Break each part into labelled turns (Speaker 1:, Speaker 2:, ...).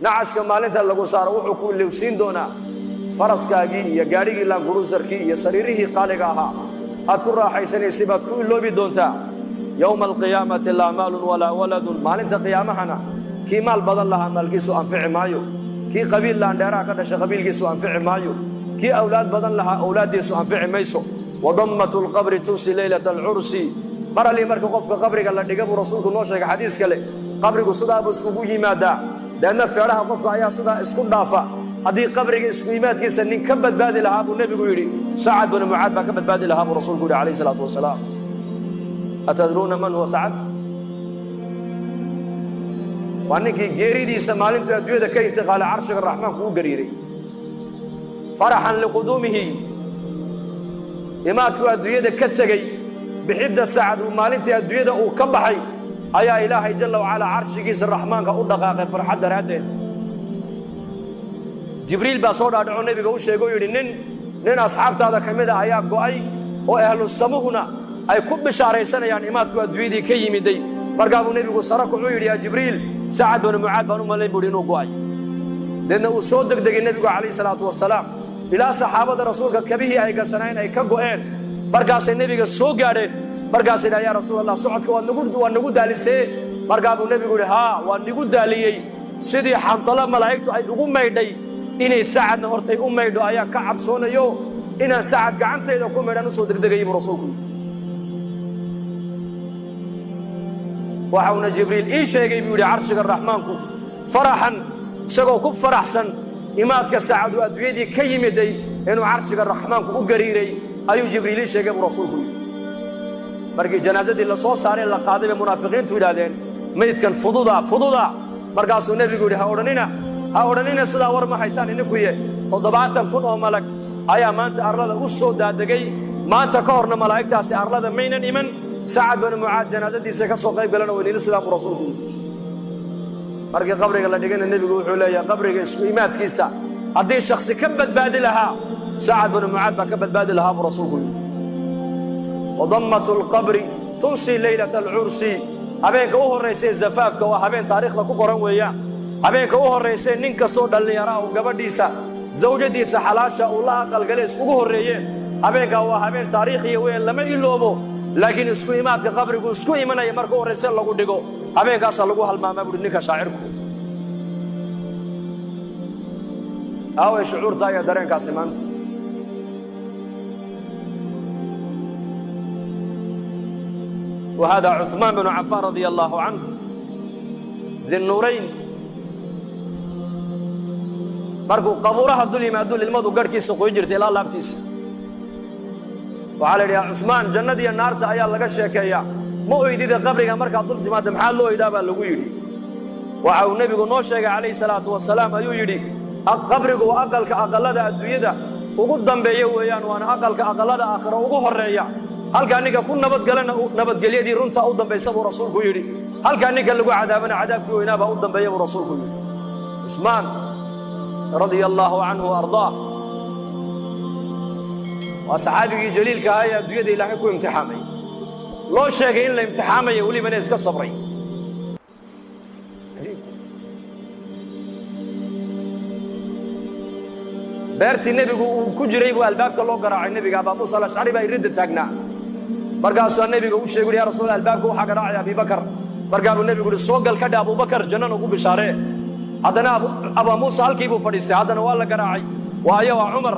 Speaker 1: Nacashka maalinta lagu saaro wuxuu ku ilowsiin doonaa faraskaagii iyo gaadhigii Land Cruiserkii iyo sariirihii qaaliga ahaa aad ku raaxaysanaysay baad ku iloobi doontaa. Yowma alqiyaamati laa maalun walaa waladun. Maalinta qiyaamahana kii maal badan lahaa maalkiisu anfici maayo, kii qabiil laandheeraha ka dhashay qabiilkiisu anfici maayo, kii awlaad badan lahaa awlaaddiisu anfici mayso. Wadammatu lqabri tunsi leylata alcursi. Mar allii marka qofka qabriga la dhiga, buu Rasuulku noo sheegay xadiis kale, qabrigu sidaa buu iskugu yimaadaa, deedna feedhaha qofka ayaa sidaa isku dhaafa. Haddii qabriga isku yimaadkiisa nin ka badbaadi lahaa, buu Nebigu yidhi, Sacad binu Mucaad baa ka badbaadi lahaa, buu Rasuulku yidhi calayhi salaatu wasalaam. Atadruuna man huwa Sacad? Waa ninkii geeridiisa maalintuu adduunyada ka intiqaalay carshiga Raxmaanku u gariiray faraxan liquduumihi. Imaadkuu adduunyada ka tegey, bixidda Sacad uu maalintii adduunyada uu ka baxay ayaa Ilaahay jalla wacalaa carshigiisa Raxmaanka u dhaqaaqay farxad daraaddeed. Jibriil baa soo dhaadhaco, Nebiga u sheegay oo yidhi, Nin asxaabtaada ka mid a ayaa go'ay oo ahlu samuhuna ay ku bishaaraysanayaan imaadku adduunyadii ka yimiday." Markaa buu Nebigu sara kuxuu yidhi, "Yaa Jibriil, Sacad binu Mucaad baan u malayn," buu yidhi, "inuu go'ay." Deedna uu soo degdegay Nebigu calayhi salaatu wasalaam ilaa saxaabada Rasuulka kabihii ay gashanayn ay ka go'een. Markaasay Nebiga soo gaadheen. Markaasay dhaha, "Yaa Rasuul Allah, socodka waad nagu daalisee." Markaa buu Nebigu yidhi, "Haa, waa nigu daaliyey. Sidii Xandalo malaa'igtu ay ugu maydhay inay Sacadna hortay u maydho ayaan ka cabsoonayo. Inaan Sacad gacantayda ku maydhaan u soo degdegayay," buu Rasuulku yidhi. "Waxauna Jibriil ii sheegay," buu yidhi, "carshiga Raxmaanku faraxan, isagoo ku faraxsan imaadka Sacad uu adduunyadii ka yimiday, inuu carshiga Raxmaanku u gariiray ayuu Jibriil ii sheegay," buu Rasuulku yidhi. Markii janaasadii la soo saaray, la qaaday, bay munaafiqiintu yidhaahdeen, "Maydkan fududa, fududa." Markaasuu Nebigu yidhi, "Ha odhanina, ha odhanina sidaa, war ma haysaan ininkuye. 70,000 oo malag ayaa maanta arlada u soo daadegay. Maanta ka horna malaa'igtaasi arlada maynan iman. Sacad binu Mucaad janaasadiisa ka soo qayb galana weynila sidaa," buu Rasuulku yidhi. Markii qabriga la dhigana, Nebigu wuxuu leeyahay, qabriga isku imaadkiisa haddii shakhsi ka badbaadi lahaa, Sacad binu Mucaad baa ka badbaadi lahaa, buu Rasuulku yidhi. Wadammatu lqabri tunsi leylata alcursi. Habeenka u horraysay zafaafka waa habeen taariikhda ku qoran weeyaan. Habeenka u horraysay nin kastoo dhallinyara uu gabadhiisa, zawjadiisa xalaasha, uu la aqalgale iskugu horreeyeen, habeenkaa waa habeen taariikhiya weyn, lama iloobo. Laakiin isku imaadka qabrigu isku imanaya marka u horrayse lagu dhigo, habeenkaasaa lagu halmaamaa, buuhi ninka shaacirku. Aaway shucuurtaa iyo dareenkaasi maanta? Wahada Cuثmaan bnu Cafaan radia allaahu canhu Dinnuurayn, markuu qabuuraha dul yimaaduu ilmadu garhkiisa qoyn jirtay ilaa laabtiisa. Waxaa la yidhi, "Yaa Cusmaan, jannadiiyo naarta ayaa laga sheekeeyaa, ma oydida? Qabriga markaad dul timaadda maxaa loo oydaa?" baa lagu yidhi. Waxa uu Nebigu noo sheegay calayhi salaatu wasalaam ayuu yidhi, "Qabrigu waa aqalka aqallada adduunyada ugu dambeeya weeyaan, waana aqalka aqallada aakhiro ugu horreeya. Halkaa ninka ku nabadgalana nabadgelyadii runtaa u dambaysa," buu Rasuulku yidhi. "Halkaa ninka lagu cadaabana cadaabkii weynaabaa u dambeeya," buu Rasuulku yidhi. Cusmaan radia allaahu canhu wa ardaah waa saxaabigii jaliilka ahaa ee adduunyada Ilaahay ku imtixaamay, loo sheegay in la imtixaamayo, welibana iska sabray. Cajiib. Beertii Nebigu uu ku jiray buu albaabka loo garaacay Nebiga. Abaa Muusa Alashcari baa iridda taagnaa. Markaasuu Nebiga u sheegay, "Ya Rasuul, albaabka waxaa garaacaya Abibakar." Markaa buu Nebigu yidhi, "Soo gal ka dhe Abubakar, jannana ugu bishaaree." Haddana Abaa Muusa halkii buu fadhiistay. Haddana waa la garaacay. Waayo, waa Cumar.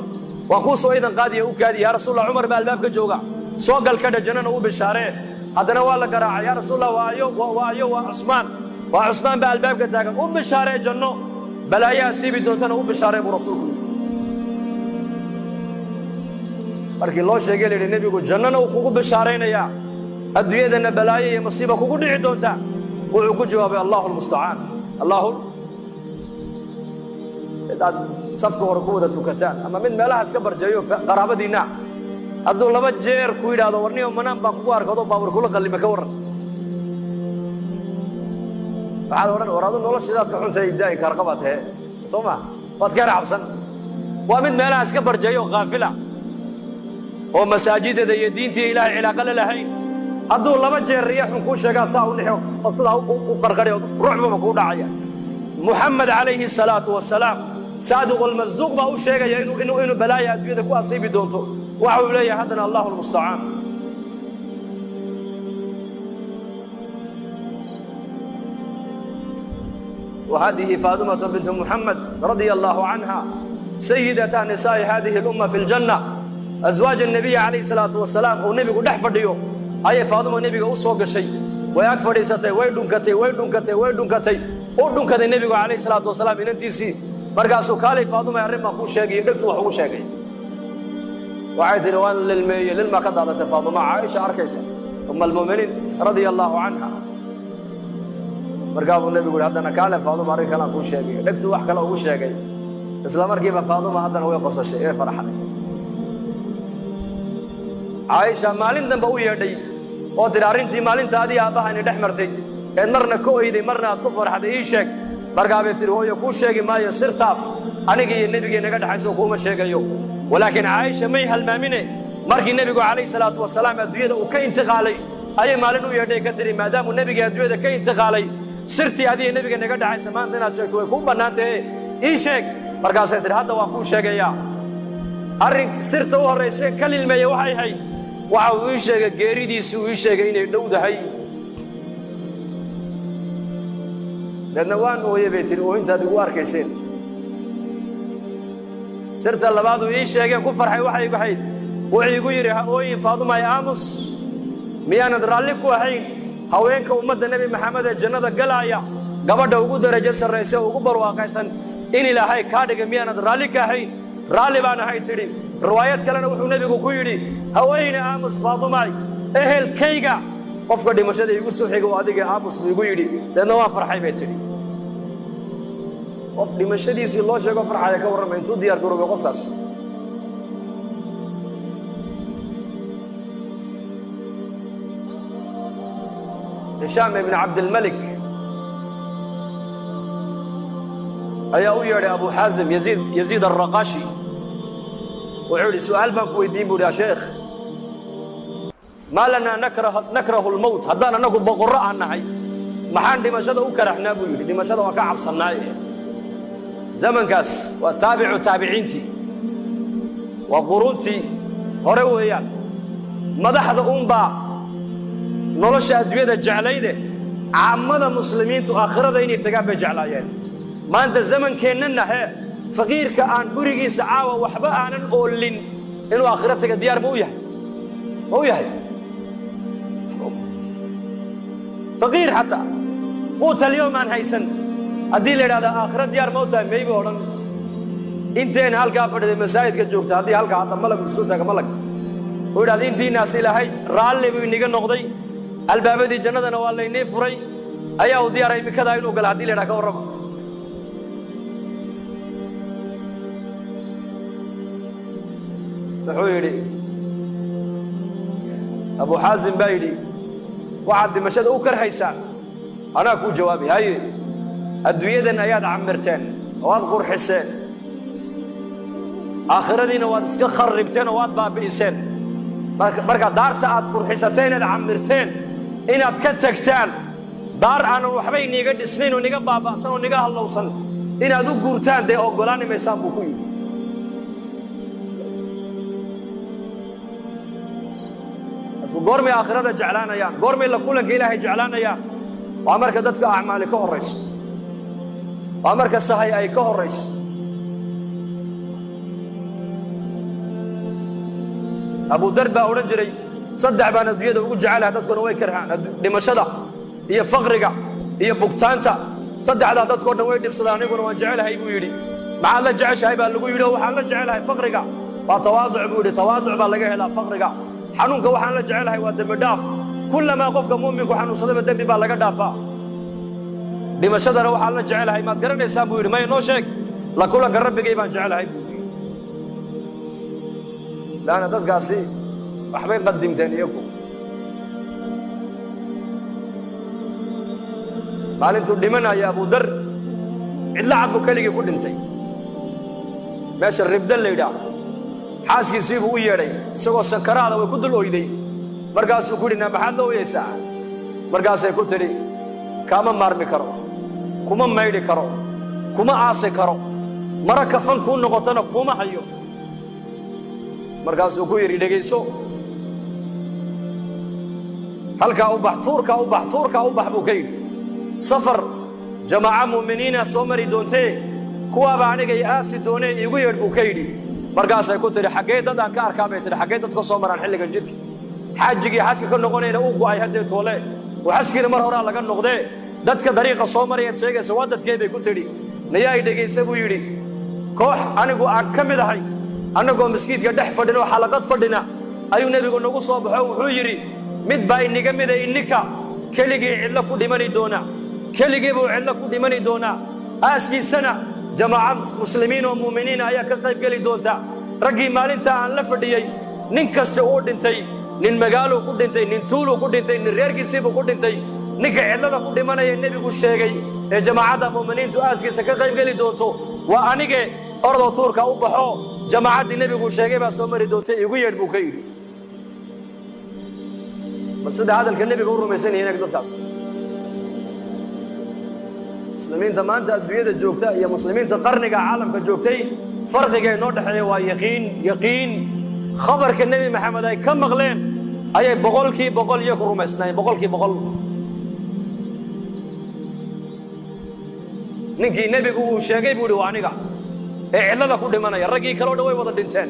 Speaker 1: "Waa kuu soo idan qaadiya, u kaadi." "Yaa Rasuulallah, Cumar baa albaabka jooga, soo gal ka dhe, jannana u bishaaree." Haddana waa la garaacay. "Yaa Rasuulallah, waayo, waayo, waa Cusmaan, waa Cusmaan baa albaabka taagan, u bishaaree janno, balaayaha siibi doontana u bishaaree," buu Rasuulku yidhi. Markii loo sheegay, la yidhi, "Nebigu jannana uu kugu bishaaraynayaa, adduunyadana balaayo iyo masiiba kugu dhici doontaa," wuxuu ku jawaabay, "Allahu lmustacaan." Allahu mid aad safka hore ku wada tukataan ama mid meelahaas ka barjeeyo qaraabadiinna hadduu laba jeer ku yidhaahdo, "Warniyo, manaan baan kugu arkadoo baabuur kula qallima," ka warran? Waxaad odhan, "War adu noloshiidaad ka xuntay, daa'i kaarqabaad tahe, soo ma?" Waad ka cabsan. Waa mid meelahaas ka barjeeyo oo kaafila oo masaajidada iyo diintii Ilaahay cilaaqa la lahayn. Hadduu laba jeer riya xun kuu sheegaad saa u nixo ood sidaa u qarqari ood ruuxbaba kuu dhacaya. Muxamed calayhi salaatu wasalaam, saadiqulmasduuq, baa u sheegaya inuu balaaya adduunyada ku asiibi doonto. Waxa uu leeyahay haddana: "Allahu lmustacaan." وهذه فاطمة بنت محمد رضي الله عنها، سيدة نساء هذه الأمة في الجنة، أزواج النبي عليه الصلاة والسلام، oo nebigu dhex fadhiyo ayay Faaduma nebiga u soo gashay. Way ag fadhiisatay, way dhunkatay, way dhunkatay, way dhunkatay, u dhunkaday nebigu calayhi salaatu wasalaam inantiisii. Markaasuu: "Kaalay Faaduma, arrin baan kuu sheegay." Dhegtu wax ugu sheegay. Waxay tidhi: "Waan lilmeeyey." Lilmaa ka daadatay Faaduma, Caaisha arkaysa, um almu'miniin radia allaahu canha. Markaa buu nebigu yidhi: "Haddana kaale Faaduma, arrin kalaan kuu sheegay." Dhegtu wax kale ugu sheegay. Isla markiiba Faaduma haddana way qosashay, way farxday. Caaisha maalin dambe u yeedhay oo tidhi: "Arrintii maalintaadii aabbahani dhex martay eed marna ka oyday, marna aad ku farxday, ii sheeg." Markaa bay tidhi: "Hooyo, kuu sheegi maayo sirtaas aniga iyo nebigii naga dhexayso, kuuma sheegayo." Walaakiin Caaisha may halmaamine, markii nebigu calayhi salaatu wasalaam adduunyada uu ka intiqaalay ayay maalin u yeedhay, ka tidhi: "Maadaamuu nebigii adduunyada ka intiqaalay, sirtii adiga nebiga naga dhexaysa maanta inaad sheegto way kuu bannaan tahe, ii sheeg." Markaasay tidhi: "Hadda waan kuu sheegayaa. Arrin sirta u horrayseen ka lilmeeye waxay ahayd, waxa uu ii sheegay geeridiisii, uu ii sheegay inay dhowdahay. Deedna waan ooye," bay tidhi, "oohintaad igu arkayseen. Sirta labaaduu ii sheegeen ku farxay waxay ahayd, wuxuu igu yidhi: 'Ha ooyin Faadumay, aamus. Miyaanad raalli ku ahayn haweenka ummadda Nebi Maxamed ee jannada galaaya gabadha ugu darajo sarraysa oo ugu barwaaqaysan in Ilaahay kaa dhiga? Miyaanad raalli ka ahayn?' Raalli baan ahay," tidhi. Riwaayad kalena wuxuu nebigu ku yidhi: 'Ha ooyine, aamus Faadumay, ehelkayga qofka dhimashada iigu soo xiga oo adiga, aamus,' buu igu yidhi. Deedna waan farxay," bay tidhi. Qof dhimashadiisii loo sheego farxaya, ka warramay intuu diyaar garoobay qofkaas? Hishaam ibn Cabdilmalik ayaa u yeedhay Abu Xaazim Yaziid Alraqashi. Wuxuu yidhi: "Su'aal baan ku weydiin," buu yidhi, "sheekh. Maa lanaa nakrahu lmowt? Haddaan annagu boqorro aan nahay, maxaan dhimashada u karahnaa?" buu yidhi. "Dhimashada waan ka cabsannaaye." Zamankaas waa taabicu taabiciintii, waa quruuntii hore weeyaan. Madaxda uunbaa nolosha adduunyada jeclayde, caamada muslimiintu aakhirada inay tagaan bay jeclaayeen. Maanta zamankeennan hee, faqiirka aan gurigiisa caawa waxba aanan oolin inuu aakhiro taga diyaar ma u yahay? Ma u yahay? Faqiir xataa quutal yowm aan haysan haddii la yidhahdo aakhiro diyaar ma u tahay, mayba odhan. Inteen halkaa fadhiday, masaajidka joogta, haddii halkaa hadda malag isu taaga, malag uu yidhahda: "Intiinaas Ilaahay raalli buu iniga noqday, albaabadii jannadana waa laynii furay, ayaa uu diyaaray imikadaa inuu gala," haddii la yidhaha, ka warrama? Wuxuu yidhi Abu Xaasim baa yidhi: "Waxaad dhimashada u karhaysaan anaa kuu jawaabay. Haye, adduunyadan ayaad camirteen oo aad qurxiseen, aakhiradiina waad iska kharribteen oo waad baabi'iseen. Marka daarta aad qurxisateen eed camirteen inaad ka tagtaan, daar aanan waxbay niiga dhisnayn oo niga baaba'san oo niga hallowsan inaad u guurtaan, dee oggolaani maysaan," buu ku yidhi. Dadku goormay aakhirada jeclaanayaan? Goormay la kulanka Ilaahay jeclaanayaan? Waa marka dadka acmaali ka horrayso, waa marka sahay ay ka horrayso. Abu Dar baa odhan jiray: "Saddex baan adduunyada ugu jecelahay, dadkuna way karhaan: dhimashada iyo faqriga iyo bugtaanta. Saddexdaa dadkao dhan way dhibsadaan, aniguna waan jecelahay," buu yidhi. "Maxaad la jeceshahay?" baa lagu yidhi. "Oo waxaan la jecelahay faqriga, waa tawaaduc," buu yidhi. "Tawaaduc baa laga helaa faqriga. Xanuunka waxaan la jecelahay waa dembi dhaaf. Kullamaa qofka mu'minku xanuunsadaba dembi baa laga dhaafaa. Dhimashadana waxaan la jecelahay maad garanaysaan?" buu yidhi. "Maya, noo sheeg." "La kulanka Rabbigay baan jecelahay," buu yidhi. Laanna dadkaasi waxbay qadimteen iyagu. Maalintuu dhimanaya Abudar, cidla cad buu keligii ku dhintay, meesha Ribda la yidhaah. Xaaskiisii buu u yeedhay isagoo sakaraada, way ku dul oyday. Markaasuu ku yidhi: "Na maxaad la oyeysaa?" Markaasay ku tidhi: "Kaama maarmi karo, kuma maydhi karo." Kuma aasi karo, mara kafan kuu noqotona kuma hayo. Markaasuu ku yidhi, dhegayso, halkaa u bax, tuurkaa u bax, tuurkaa u bax, buu ka yidhi. Safar jamaaca mu'miniina soo mari doontee, kuwaaba anigay aasi doonee, iigu yeedh, buu ka yidhi. Markaasay ku tidhi, xaggee dad aan ka arkaa, bay tidhi, xaggee dad ka soo maraan xilligan jidka? Xaajigii xajka ka noqonayna uu go'ay haddee toole oo xajkiina mar horaa laga noqdee. Dadka dariiqa soo marayaad sheegaysa waa dadkee, bay ku tidhi. Nayaa, ay dhegaysa, buu yidhi. Koox anigu aan ka mid ahay, annagoo maskiidka dhex fadhina oo xalaqad fadhina, ayuu nebigu nagu soo baxo. Wuxuu yidhi, mid baa iniga mida ininka keligii cidlo ku dhimani doona, keligii buu cidlo ku dhimani doonaa. Aaskiisana jamaaca muslimiin oo mu'miniina ayaa ka qayb geli doonta. Raggii maalinta aan la fadhiyey, nin kasta uu dhintay, nin magaaluu ku dhintay, nin tuuluu ku dhintay, nin reerkiisiibuu ku dhintay. Ninka cidlada ku dhimanaya nebigu sheegay ee jamaacadda mu'miniintu aaskiisa ka qayb geli doonto waa anige. Ordoo tuurka u baxo, jamaacaddii nebigu sheegay baa soo mari doonta, igu yeedh, buu ka yidhi. Bal sida hadalka nebiga u rumaysan yihiin dadkaas. Muslimiinta maanta adduunyada joogta iyo muslimiinta qarniga caalamka joogtay, farqiga inoo dhexeeya waa yaqiin. Yaqiin khabarka Nebi Maxamed ay ka maqleen ayay 100% iyo ku rumaysnaayeen, 100%. Ninkii nebigu uu sheegay, buu ihi, waa aniga ee cidlada ku dhimanaya. Raggii kaleo dhan way wada dhinteen,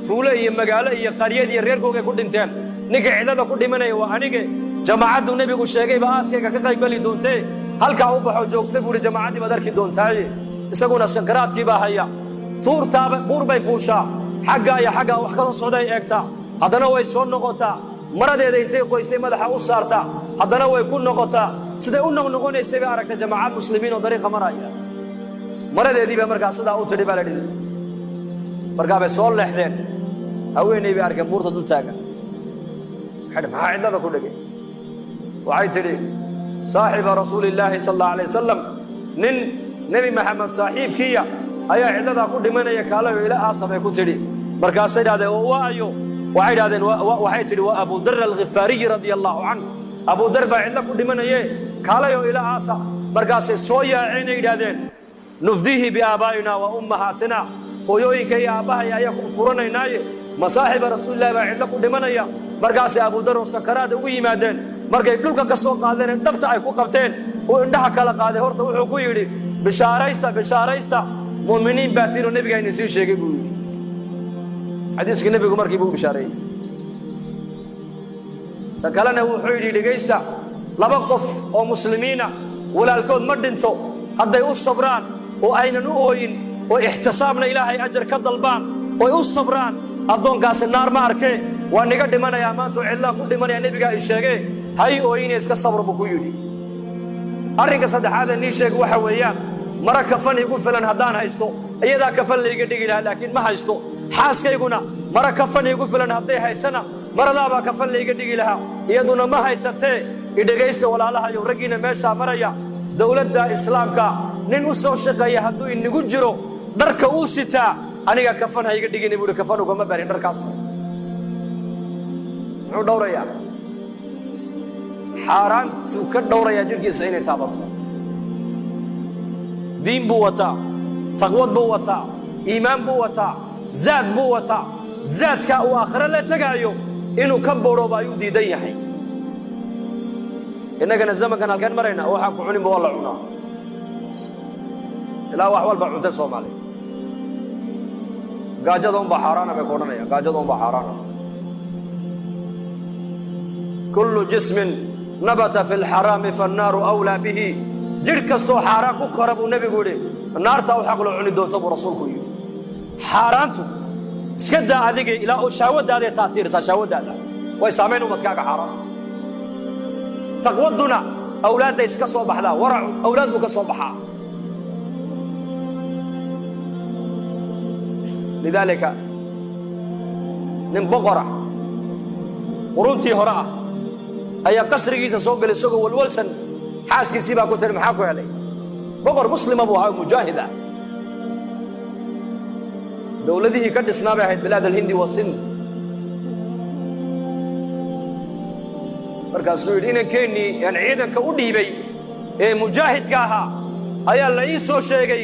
Speaker 1: tuulo iyo magaalo iyo qaryad iyo reerkoogay ku dhinteen. Ninka cidlada ku dhimanaya waa anige. Jamaacaddu nebigu sheegayba aaskayga ka qaybgeli doontee, halkaa u baxo, joogsa, buu ihi, jamaacaddii baad arki doontaaye. Isaguna sankaraadkii baa haya. Tuurtaaba buur bay fuushaa, xaggaa iyo xaggaa wax ka soo socday eegtaa, haddana way soo noqotaa. Maradeeda intay qoysay madaxa u saartaa, haddana way ku noqotaa. Siday u noqnoqonaysay bay aragtay jamaacad muslimiin oo dariiqa maraya. Maradeedii baa markaa sidaa u tidhi, baa la dhihi. Markaa bay soo leexdeen. Haweeney bay arkeen buurta dul taagan. Waxay maxaa cidlada ku dhegay? Waxay tidhi, saaxiba rasuulillaahi sal allahu alay wasalam, nin Nebi Maxamed saaxiibkiiya ayaa cidladaa ku dhimanaya, kaalayo ila aasa, bay ku tidhi. Markaasay idhahdeen, oo waa ayo? Waxay idhahdeen, waxay tidhi, waa Abudar Alghifaariyi radia allahu canh. Abudar baa cidlo ku dhimanaye, kaalayo ila aasa. Markaasay soo yaaceenay yidhahdeen, nufdiihi biaabaa'ina wa ummahaatina, hooyooyinka iyo aabbahay ayaa ku furanaynaaye, masaaxiba rasuulillahi baa cidlo ku dhimanaya? Markaasay Abudar oo sakaraada ugu yimaadeen. Markay dhulka ka soo qaadeen, dhabta ay ku qabteen, uu indhaha kala qaaday, horta wuxuu ku yidhi, bishaaraysta, bishaaraysta, mu'miniin baa tiinoo nebigaa idin sii sheegay, buu yidhi. Xadiiskii nebigu markii buu u bishaareeyey. Ta kalena wuxuu yidhi, dhegaysta, laba qof oo muslimiina walaalkood ma dhinto, hadday u sabraan oo aynan u ooyin oo ixtisaabna Ilaahay ajar ka dalbaan oy u sabraan, addoonkaasi naar ma arkee. Waa niga dhimanayaa maanta oo cidlaan ku dhimanaya, nebigaa i sheegee, hay ooyine, iska sabr, buu ku yidhi. Arrinka saddexaadee nii sheeg waxa weeyaan, mara kafan igu filan haddaan haysto, iyadaa kafan layga dhigi lahaa, laakiin ma haysto. Xaaskayguna mara kafan iigu filan hadday haysana, maradaabaa kafan layga dhigi lahaa, iyaduna ma haysatee. Idhegaysta walaalahayow, raggiina meeshaa maraya, dowladda islaamka nin u soo shaqeeya hadduu inagu jiro, dharka uu sitaa aniga kafan ha iga dhigina, buuhi. Kafan ugama barin dharkaas. Muxuu dhowrayaa? Xaaraantuu ka dhowrayaa jidhkiisa inay taabato. Diin buu wataa, taqwad buu wataa, iimaan buu wataa, zaad buu wataa. Zaadkaa uu aakhiro la tegaayo inuu ka boodhooba ayuu diidan yahay. Innagana zamankan halkeen maraynaa? Waxaan ku cuninba waa la cunaa, ilaa wax walba cuntay Soomaaliya. Gaajada unbaa xaaraana, bay ku odhanayaan, gaajada unbaa xaaraana. Kullu jismin nabata fi lxaraami fannaaru awlaa bihi. Jidh kastoo xaaraan ku kora, buu nebigu yidhi, naartaa u xaqlo cuni doonta, buu rasuulku yidhi. Xaaraantu iska daa adigay, ilaa oo shahwadaaday taaiirsaa, shahwadaada way saamayn ubadkaaga xaaraantu. Taqwaduna awlaadday iska soo baxdaa, waracu awlaad buu ka soo baxaa. Lidaalika nin boqora quruntii hore ah ayaa qasrigiisa soo galay isagoo walwalsan. Xaaskiisii baa ku tiri, maxaa ku helay? Boqor muslima buu ahaa oo mujaahid ah. Dowladihii ka dhisnaa bay ahayd bilaad alhindi wasind. Markaasuu yidhi, inankeenii aan ciidanka u dhiibay ee mujaahidka ahaa Ayaa la ii soo sheegay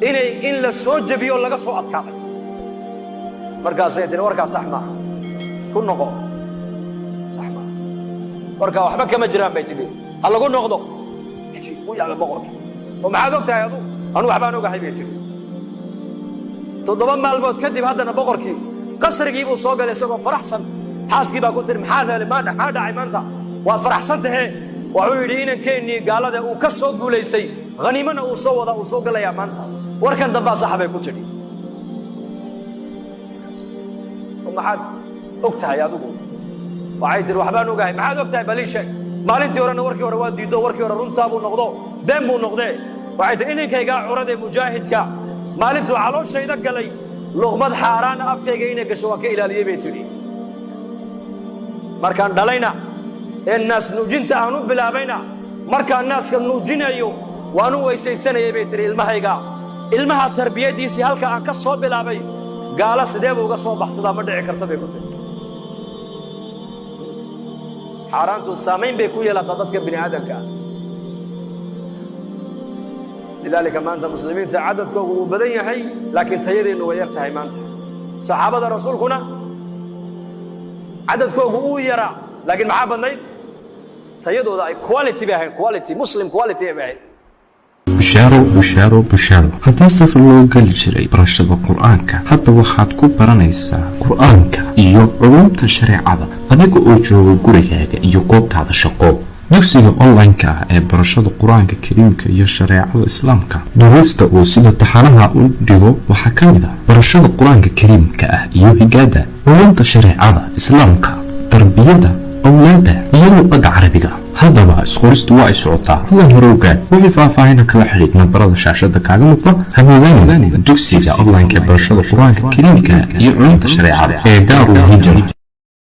Speaker 1: inay in la soo jebiyo, laga soo adkaaday. Markaasay tiri, "Warkaa sax maaha, ku noqo, sax maaha warkaa, waxba kama jiraan," bay tidhi, "ha lagu noqdo." Cajiib, u yaabay boqorkii. "Oo maxaad og tahay adu?" "Anu waxbaan ogahay," bay tidhi. 7 maalmood kadib haddana boqorkii qasrigii buu soo galay isagoo faraxsan. Xaaskii baa ku tiri, "Maxaad helay? Maxaa dhacay maanta? Waad faraxsan tahee." Wuxuu yidhi, "Inankeenii gaalada uu ka soo guulaystay, khaniimana uu soo wadaa, uu soo galayaa maanta. Warkan dambaa saxa," bay ku tidhi. "Oo maxaad og tahay adigu?" Waxay tihi, "Waxbaan ogahay." "Maxaad og tahay? Bal ii sheeg. Maalintii horena warkii hore waa diiddo, warkii hore runtaa buu noqdo, been buu noqdee." Waxay tihi, "Inankaygaa curadee mujaahidka, maalintuu calooshayda galay, luqmad xaaraana afkayga inay gasho waan ka ilaaliyey," bay tidhi. "Markaan dhalayna ee naas nuujinta aan u bilaabayna, markaan naaska nuujinayo waan u weysaysanayay," bay tidhi. "Ilmahayga, ilmaha tarbiyadiisii halka aan ka soo bilaabay, gaalo sidee buu uga soo baxsadaa? Ma dhici karta," bay ku tidhi. Xaaraantu saamayn bay ku yeelataa dadka bini aadamka ah. Lidaalika maanta muslimiinta cadadkoogu wuu badan yahay, laakiin tayadeennu way yar tahay. Maanta saxaabada rasuulkuna cadadkoogu uu yaraa, laakiin maxaa badnayd? Tayadooda ay quality bay ahayn, quality Muslim, quality bay ahayd.
Speaker 2: Bushaaro, bushaaro, bushaaro! Haddii safar loo geli jiray barashada Qur-aanka, hadda waxaad ku baranaysaa Qur-aanka iyo culumta shareecada adiga oo jooga gurigaaga iyo goobtaada shaqo. Dugsiga online-ka ah ee barashada Qur-aanka Kariimka iyo shareecada Islaamka, duruusta uu sida taxanaha u dhigo waxaa ka mid ah barashada Qur-aanka Kariimka ah iyo higaada, culumta shareecada Islaamka, tarbiyada awlaadda iyo luqadda Carabiga. Haddaba isqoristu waa ay socotaa, hadan hore ogaad. Wixii faahfaahina kala xidhiid nambarada shaashada kaaga muuqda. Hamoodaan dugsiga online-ka ee barashada Qur-aanka Kariimka iyo culumta shareecada ee Daarul Hijra.